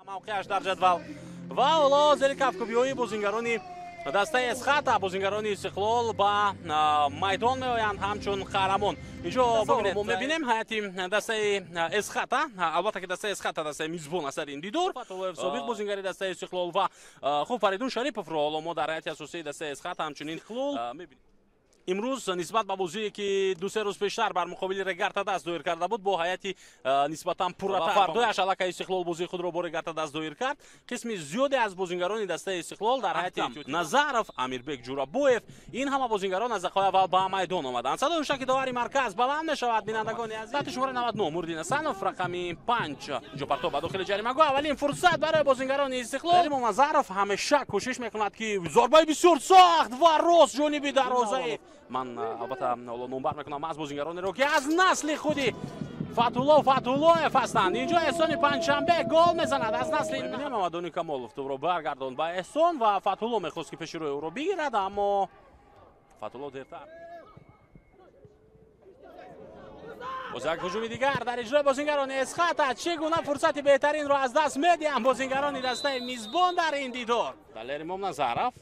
Мавқеаш дар ҷадвал ва ҳоло зери кафкӯбиҳои бозингарони дастаи Эсхата бозингарони Истиқлол ба майдон меоянд ҳамчун қаҳрамон. Инҷо мо мебинем ҳайати дастаи Эсхата. Албатта ки дастаи Эсхата дастаи мизбон аст дар ин дидор. Фатуллоев собиқ бозингари дастаи Истиқлол ва хуб Фаридун Шариповро ҳоло мо дар ҳайати асосии дастаи Эсхата ҳамчунин мебинем. Имрӯз нисбат ба бозие ки 2-3 рӯз пештар бар муқобили Регарта даст доир карда буд бо ҳайати нисбатан пурратар фардояш аллакай Истиқлол бозии худро бо Регарта даст доир кард. Қисми зиёде аз бозингарони дастаи Истиқлол дар ҳайати Назаров, Амирбек Ҷурабоев, ин ҳама бозингарон аз дақиқаи аввал ба майдон омаданд. Садои ҳушаки довари марказ баланд мешавад. Бинандагони азиз, таҳти шумораи 99 Муриддин Ҳасанов, рақами 5 инҷо партоб ба дохили ҷаримагоҳ. Аввалин фурсат барои бозингарони Истиқлол. Назаров ҳамеша кӯшиш мекунад ки зарбаи бисёр сахт ва рост ҷониби дарвозаи. Ман албатта ҳоло номбар мекунам аз бозингаронеро ки аз насли худи Фатулло Фатуллоев ҳастанд. Инҷо Эҳсони Панҷшанбе гол мезанад аз насли Мамадони Камолов. Тӯбро баргардонд ба Эҳсон ва Фатулло мехост ки пеши рӯи ӯро бигирад, аммо Фатулло дертар. Боз як ҳуҷуми дигар дар иҷрои бозингарони Эсхата. Чӣ гуна фурсати беҳтаринро аз даст медиҳанд бозингарони дастаи мизбон дар ин дидор. Далер Имомназаров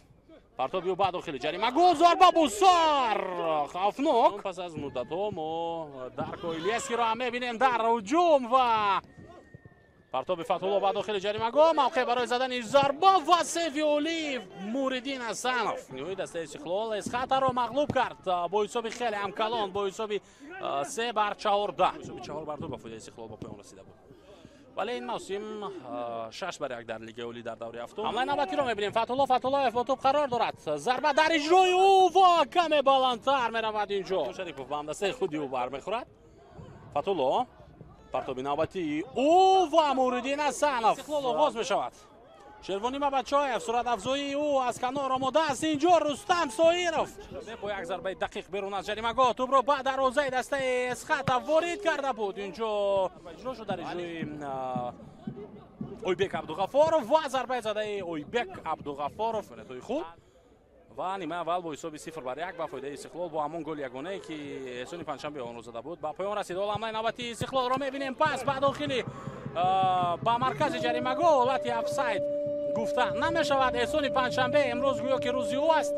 партоби ӯ ба дохили ҷаримагоҳ, зарба бусар хавфнок. Пас аз муддатҳо мо Дарко Илиескиро ҳам мебинем дар ҳуҷум ва партоби Фатулло ба дохили ҷаримагоҳ, мавқеъ барои задани зарба ва сейфи олии Муриддин Ҳасанов. Ниҳои дастаи Истиқлол Эсхатаро мағлуб кард бо ҳисоби хеле ҳам калон, бо ҳисоби 3-14. Ҳисоби 4-2 ба фоидаи Истиқлол ба поён расида буд. Вале ин мавсим 6-1 дар Лигаи Олӣ дар давраи ҳафтум. Ҳамлаи навбатиро мебинем. Фатулло Фатуллоев бо тӯб қарор дорад. Зарба дар иҷрои ӯ ва каме баландтар меравад инҷо. Шарипов ба ҳамдастаи худи ӯ бармехӯрад. Фатулло партоби навбатии ӯ ва Муриддин Ҳасанов. Истиқлол оғоз мешавад. Шервони Мабачоев, суратафзоии ӯ аз канор омода аст. Инҷо Рустам Соиров бо як зарбаи дақиқ берун аз ҷаримагоҳ тӯбро ба дарвозаи дастаи Эсхата ворид карда буд. Инҷо иҷро шуд дар иҷрои Ойбек Абдуғафоров ва зарбаи задаи Ойбек Абдуғафоров тои хуб ва нимаи аввал бо ҳисоби 0-1 ба фоидаи Истиқлол бо ҳамон голи ягонае ки Эҳсони Панҷшанбе онро зада буд ба поён расид. Ҳоло ҳамлаи навбатии Истиқлолро мебинем. Пас ба дохили ба маркази ҷаримагоҳ ҳолати офсайд гуфта намешавад. Эҳсони Панҷшанбе имрӯз гӯё ки рӯзи ӯ аст.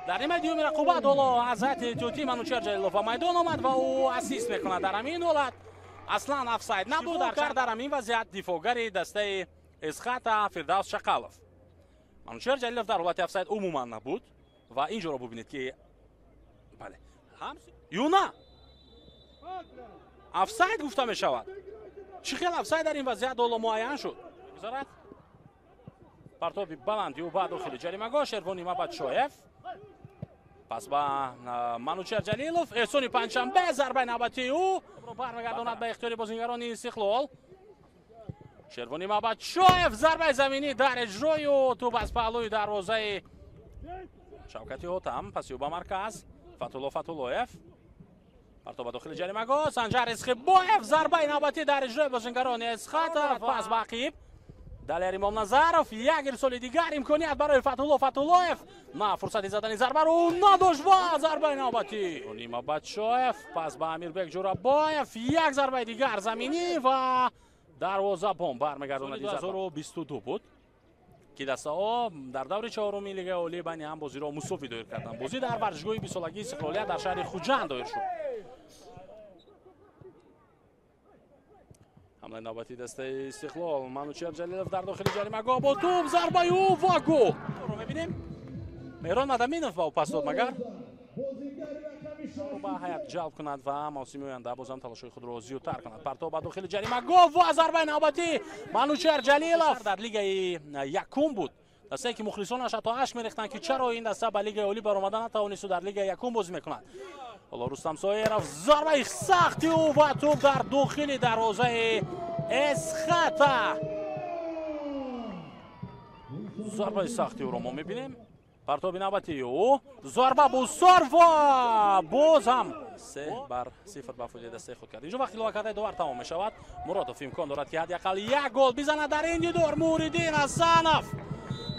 Дар нимаи дуюми рақобат ҳоло аз ҳайати эҳтиётӣ Манучер Ҷалилов ба майдон омад ва ӯ ассист мекунад. Дар ҳамин ҳолат аслан офсайд набуд. Дар ҳамин вазъият дифоъгари дастаи Эсхата Фирдавс Шақалов. Манучер Ҷалилов дар ҳолати офсайд умуман набуд ва инҷоро бубинед ки бале юна офсайд гуфта мешавад. Чӣ хел офсайд дар ин вазъият ҳоло муайян шуд. Гузарад партоби баланди ӯ ба дохили ҷаримагоҳ. Шервони Мабадшоев пас ба Манучер Ҷалилов. Эҳсони Панҷшанбе зарбаи навбатии ӯ бармегардонад ба ихтиёри бозингарони Истиқлол. Шервони Мабадшоев зарбаи заминӣ дар иҷрои ӯ, тӯб аз паҳлӯи дарвозаи Шавкати Ҳотам, паси ӯ ба марказ Фатулло Фатуллоев. Партоб ба дохили ҷаримагоҳ. Санҷар Исхибоев зарбаи навбатӣ дар иҷрои бозингарони Эсхата. Пас ба ақиб Далер Имомназаров. Як ирсоли дигар имконият барои Фатулло Фатуллоев. На фурсати задани зарбаро ӯ надошт ва зарбаи навбатӣ Нимабадшоев пас ба Амирбек Ҷурабоев. Як зарбаи дигар заминӣ ва дарвозабон бармегардонад. 2022 буд ки дастаҳо дар даври чаҳоруми Лигаи Олӣ байни ҳам бозиро мусовӣ доир карданд. Бозӣ дар варзишгоҳи бисолагии Истиқлолият дар шаҳри Хуҷанд доир шуд. Ҳамлаи навбатии дастаи Истиқлол. Манучер Ҷалилов дар дохили ҷаримагоҳ бо тӯб, зарбаи ӯ ва гол. Мебинем Меҳрон Мадаминов ба ӯ пас дод, магар ба ҳайат ҷалб кунад ва мавсими оянда бозам талошҳои худро зиёдтар кунад. Партоб ба дохили ҷаримагоҳ ва зарбаи навбатӣ Манучер Ҷалилов. Дар лигаи якум буд дастае ки мухлисонаш ҳатто ашк мерехтанд ки чаро ин даста ба лигаи олӣ баромада натавонисту дар лигаи якум бозӣ мекунад. Ҳоло Рустам Соиров зарбаи сахти ӯ ва тӯб дар дохили дарвозаи Эсхата. Зарбаи сахти ӯро мо мебинем. Партоби навбатии ӯ, зарба бусор ва боз ҳам 3-0 ба фоидаи дастаи худ кард. Инҷо вақти иловакардаи довар тамом мешавад. Муродов имкон дорад ки ҳадди ақал як гол бизанад дар ин дидор. Муриддин Ҳасанов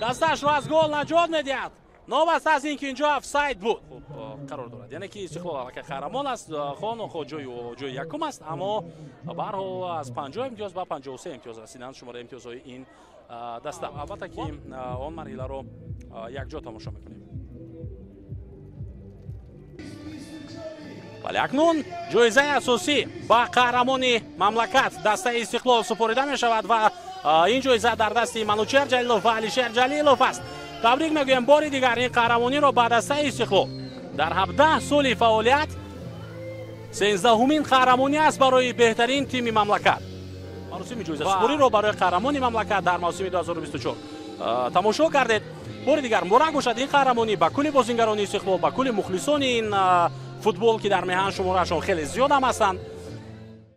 дасташро аз гол наҷот медиҳад. Новаста аз ин ки инҷо офсайд буд. Хуб қарор дорад. Яъне ки Истиқлол аллакай қаҳрамон аст, хонохо ҷои якум аст, аммо ба ҳар ҳол аз 50 имтиёз ба 53 имтиёз расиданд шумораи имтиёзҳои ин даста. Албатта ки он марҳиларо якҷо тамошо мекунем. Вале акнун ҷоизаи асосӣ ба қаҳрамони мамлакат дастаи Истиқлол супорида мешавад ва ин ҷоиза дар дасти Манучер Ҷалилов ва Алишер Ҷалилов аст. Табрик мегӯем бори дигар ин қаҳрамониро ба дастаи Истиқлол. Дар 17 соли фаъолият 13-умин қаҳрамонӣ аст барои беҳтарин тими мамлакат. Маросими ҷоизасупориро барои қаҳрамони мамлакат дар мавсими 2024 тамошо кардед. Бори дигар муборак бошад ин қаҳрамонӣ ба кулли бозингарони Истиқлол, ба кулли мухлисони ин футбол, ки дар меҳан шумораашон хеле зиёд ҳам ҳастанд.